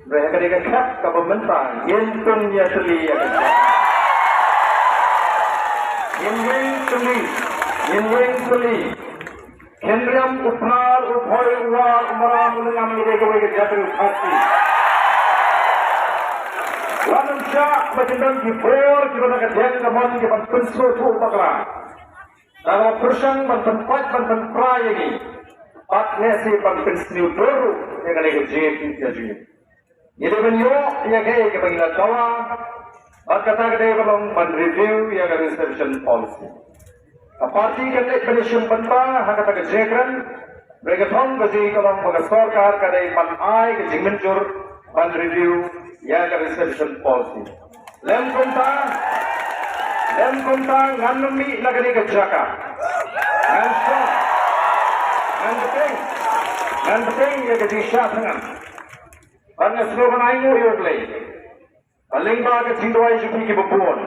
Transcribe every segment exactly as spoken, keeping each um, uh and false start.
Hynrei ha kane ka khep kaba mynta ngin pynïatylli ïa ka jaka. Ngin ïeng tylli, ngin ïeng tylli. Khynriam, u Pnar, u Bhoi, u War, u Maram, u Lyngngam, ngi dei kawei ka jait ri Khasi. Wat nym shah ba kin don ki bor kiba na ka diang ka mon kiban pynsngewthuh bakla. Da kaba pyrshang ban pynpait ban pynpra ïa ngi. Bad ne shi ban pynsniew dur ruh ïa kane ka jingïakhih ka jong ngi. Ngi dei ban ïoh ïa kaei kaba ngi la dawa. Bad kata ka dei ba long ban review ïa ka reservation policy. Ka party kan leit ban ïashim bynta ha kata ka jingkren. Hynrei ka thong ka jong ngi ka long ba ka sorkar ka dei ban ai ka jingmynjur ban review ïa ka reservation policy. Lem kumta, lem kumta ngan nym mih na kane ka jaka. Ngan shong, ngan bteng, ngan bteng ïa ka jingshah thngan. Bad nga sngewbha ban ainguh ïa U Blei ba lyngba ka jingduwai jong phi kiba bun,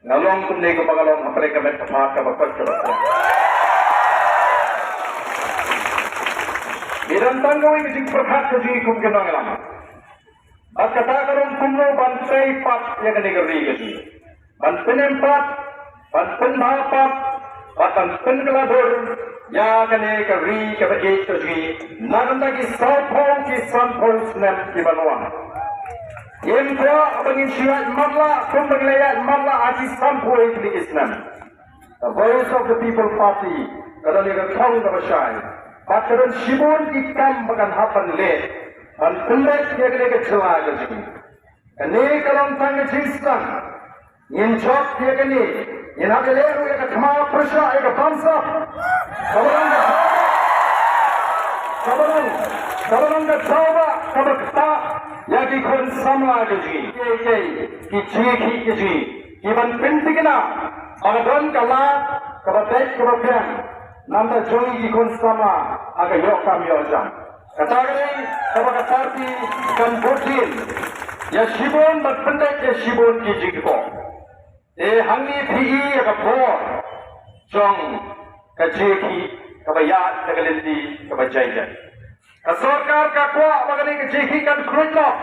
nga long kumne kumba nga long hapdeng ka met ka phad kaba koit kaba khiah. Ngi don tang kawei ka jingpyrkhat ka jong ngi kum ki nongïalam. Bad kata ka long kumno ban tei pat ïa kane ka ri ka jong ngi. Ban pynim pat, ban pynbha pat, bad ban pynkylla dur ïa kane ka ri kaba ïeit ka jong ngi na ka bynta ki sawphew ki sanphew snem kiban wan. Ngim kwah ba ngin shu ïaid matlah kumba ngi la ïaid matlah ha ki sanphew tylli ki snem. The Voice of the People Party ka don ïa ka thong kaba shai bad ka don shibun ki kam ba kan hap ban leh ban pyndep ïa kane ka jylla ka jong ngi. Kane ka long tang ka jingsdang. Ngin jop ïa kane. Ngin hap ïaleh ruh ïa ka thma pyrshah ïa ka bamsap. Kaba long ka, kaba long, kaba long ka dawa kaba ktah ïa ki khun samla ka jong ngi. Ki, ki, ki jingïakhih ka jong ngi. Ki ban pynthikna ba ka don ka lad kaba beit kaba biang. Namar jong ngi ki khun samla ha ka ïoh kam ïoh jam. Kata ka dei kaba ka party kan bud dien ïa shibun bad pyndep ïa shibun ki jingkyrkhu. Te hangne phi i ïa ka bor jong ka jingïakhih kaba ïaid da ka lynti kaba jai jai. Ka sorkar ka kwah ba kane ka jingïakhih kan khluit noh.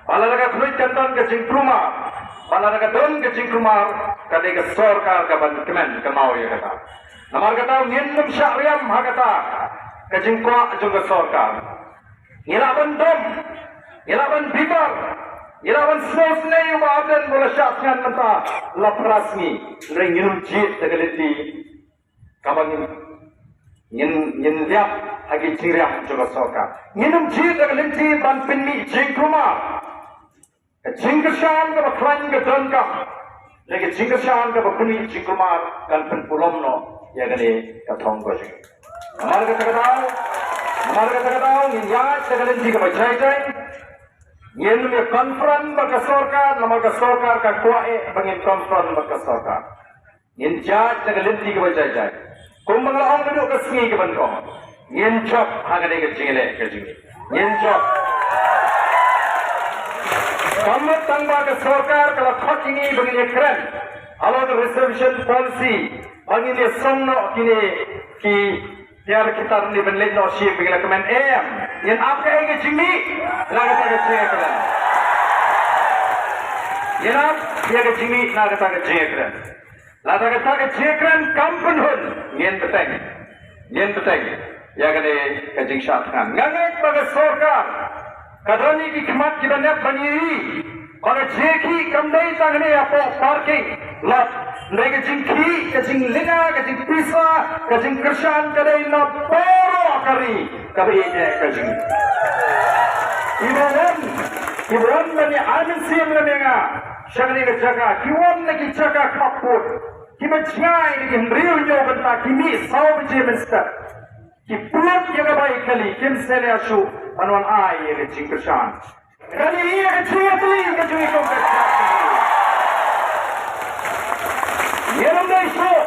Ba lada ka khluit kan don ka jingkulmar. Ba lada ka don ka jingkulmar ka dei ka sorkar ka ban kmen kynmaw ïa kata. Namar kata ngin nym shah riam ha kata ka jingkwah jong ka sorkar. Ngi lah ban dom, ngi lah ban bitar, ngi lah ban sngewsynei ïa u Bah Ardent ba u la shah thngan mynta la phra sngi. Hynrei ngin nym jied da ka lynti kaba ngin, ngin, ngin liap ha ki jingriam jong ka sorkar. Ngin nym jied da ka lynti ban pynmih jingkulmar. Ka jingkyrshan kaba khlaiñ ka donkam. Lane ka jingkyrshan kaba pynmih jingkulmar kan pynpulom noh ïa kane ka thong ka jong ngi. Namar kata ka daw, namar kata ka daw ngin ïaid da ka lynti kaba jai jai. Ngin nym ïa confront bad ka sorkar, namar ka sorkar ka kwah eh ba ngin confront bad ka sorkar. Ngin jait na ka lynti kaba jai jai. Kumba nga la ong naduh ka sngi kaban kong. Ngin jop ha kane ka jingleh ka jong ngi. Ngin jop. Kam mut tang ba ka sorkar ka la khot ïa ngi ba ngin ïa kren halor ka reservation policy ba ngin ïa song noh kine ki tiar ki tar ne ban leit noh sha ba ngin ïa kmen, em. Ngin ap ïa ka jingmih na kata ka jingkren. Ngin ap ïa ka jingmih na kata ka jingkren. Lada kata ka jingkren kam pynhun, ngin bteng. Ngin bteng ïa kane ka jingshah thngan. Nga ngeit ba ka sorkar ka don ïa ki khmat kiba nep ban ïohi ba ka jingïakhih kam dei tang hangne hapoh parking lot. Hynrei ka jingkhih, ka jinglynga, ka jingpisa, ka jingkyrshan ka dei na baroh ka ri kaba ïeit ka jong ngi. Kiba wan, kiba wan ban ïa ai mynsiem lem ïa nga sha kane ka jaka, ki wan na ki jaka khappud. Ki ma jngai ki hynriew hynñiew kynta, ki mih saw baje mynstep. Ki pynlut ïa ka bai kali, kim sngewleh shuh ban wan ai ïa ka jingkyrshan. Kane hi ïa ka jingïatylli ka jong ngi kum ka jingïatylli. Ngin ym dei shuh,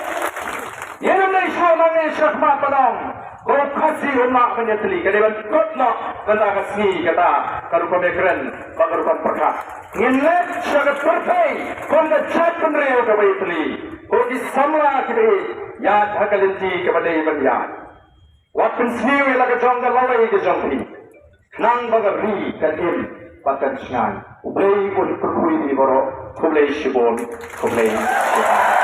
ngin ym dei shuh nangne shakhmat ba long ko Khasi um lah ban ïatylli, ka dei ban kut noh kata ka sngi kata ka rukom ïakren bad ka rukom pyrkhat. Ngin leit sha ka pyrthei kum ka jaitbynriew kaba ïatylli. Ko ki samla kiba ïeit, ïaid ha ka lynti kaba dei ban ïaid. Wat pynsniew ïa la ka jong ka lawei ka jong phi. Nang ba ka ri kan im bad kan shngaiñ. U Blei un kyrkhu ïa phi baroh. Khublei shibun. Khublei shibun.